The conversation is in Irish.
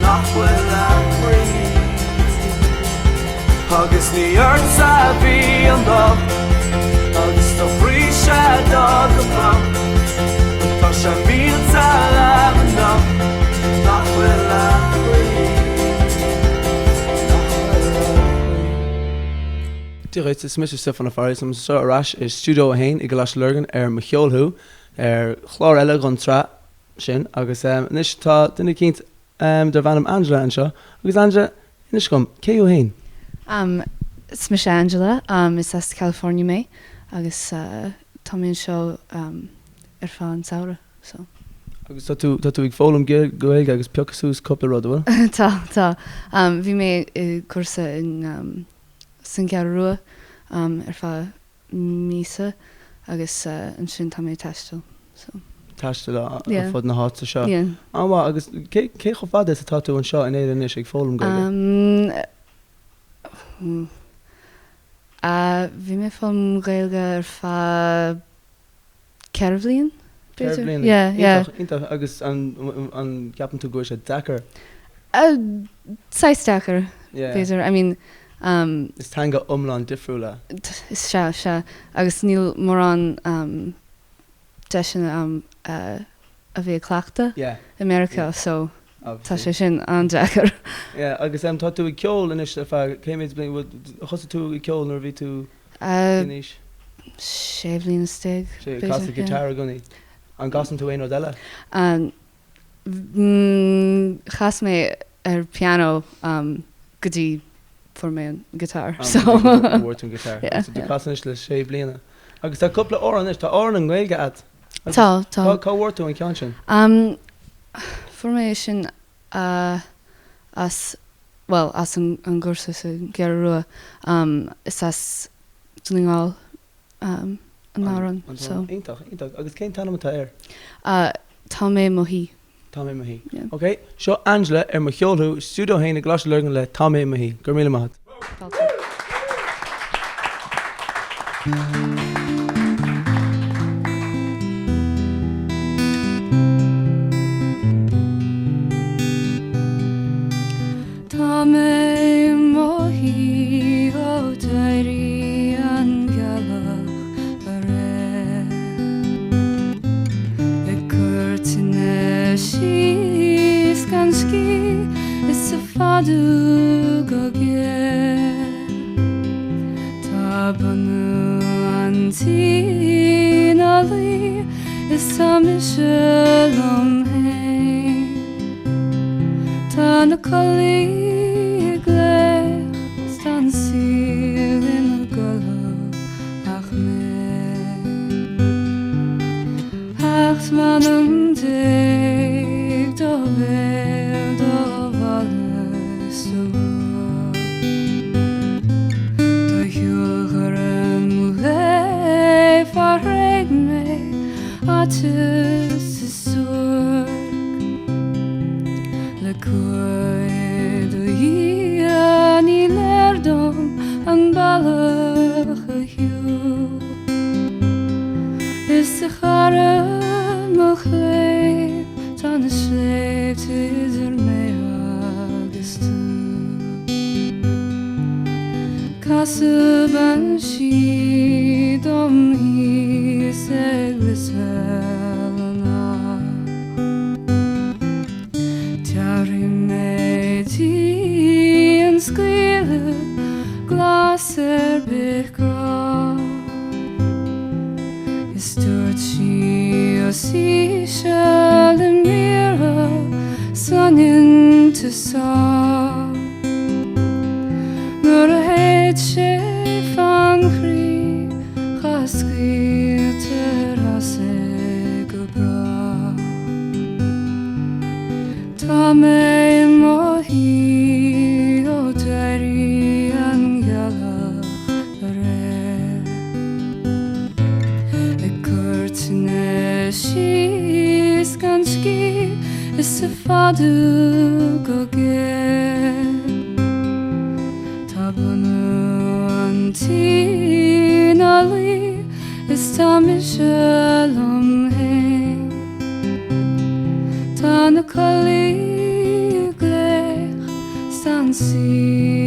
nach bhfuil a chroí. Agus ní ortsa a bhí an locht agus do chroíse do go bocht Tá sé millte agam anocht nach bhfuil a chroí Nach bhfuil a chroí. Dia dhuit, is mise Stiofán Ó Fearraigh, táim anseo ar ais i Stiúideo 1 i gColáiste Lurgan ar Mo Cheol Thú, ar chlár eile den tsraith sin agus anois tá duine eicínt darb ainm Angela anseo agus Angela, inis dom, cé thú fhéin? Is mise Angela, is as California mé agus tá mé anseo ar feadh an samhradh so. Agus tá tú, tá tú ag foghlaim Gaeilge agus piocadh suas cúpla rud, an bhfuil? Tá, tá. Bhí mé i gcúrsa in san gCeathrú Rua ar feadh míosa agus ansin tá mé ag taisteal so. Taisteal ar fud na háite seo. Yeah. An-mhaith agus cé cé chomh fada is atá tú anseo in Éirinn anois ag foghlaim Gaeilge? Bhí mé ag foghlaim Gaeilge ar feadh 4 bhliain, b'fhéidir. 4 bhliain. Yeah, yeah. Iontach, iontach. Agus an an gceapann tú go bhfuil sé deacair? Saghas deacair, b'fhéidir. I mean. Is teanga iomlán difriúil é. Sea, sea. Agus níl mórán deiseanna a'm a bheith ag cleachtadh i Meiriceá so tá sé sin an-deacair. Yeah, agus tá tú ag ceol anois ar feadh cé mhéad bliain, bhuel, thosaigh tú ag ceol nuair a bhí tú cén aois? 16 bhliain, Sé, ag b'fhéidir, casadh guitar i gcónaí. An gcasann tú aon rud eile? Chas mé ar piano go dtí fuair mé an guitar so. Go bhfuair tú an guitar. Yeah, So tú ag casadh anois le sé bliana. Agus tá cúpla amhrán anois, tá amhrán i nGaeilge agat. Tá, tá. Cá bhfuair tú an ceann sin? Fuair mé sin as, bhuel, as an gcúrsa sa gCeathrú Rua. Is as Dún na nGall an t-amhrán so. Iontach, iontach. Agus cén t-ainm atá air? Tá mé i mo shuí. Tá mé i mo shuí. Ok, seo Angela ar Mo Cheol Thú, Stiúideo 1 i gColáiste Lurgan le Tá mé i mo shuí. Go raibh míle maith agat. Fáilte. Tá mé i mo shuí ó d'éirigh an ghealach aréir. Ag cur tine síos gan scíth is ag fadú go géar. Tá bunadh an tí ina luí is tá mise liom féin. Tá na coiligh ag glaoch 's tá an saol ina gcodladh ach mé. Acht m'anam d'éag do bhéal do mhalla is do ghrá. Do shiúl ghorm lae far thréig mé aiteas is suairc. Le cumhaidh do Dhia ní léir dom an bealach a shiúl. Is a chara mo chléibh tá na sléibhte idir mé agus tú. Casadh bean sí dom thíos ag Lios Mheileanach. D'fhiafraigh mé di an scaoilfeadh glas ar bith grá. Is dúirt sí os íseal i mbriathra soineanta sáith. Nuair a shéid sé fán chroí cha scaoiltear as é go brách. Tá mé i mo shuí ó d'éirigh an ghealach aréir. Ag cur tine síos gan scíth is ag fadú go géar. Tá bunadh an tí ina luí is tá mise liom fhéin. Tá na coiligh ag glaoch. and see.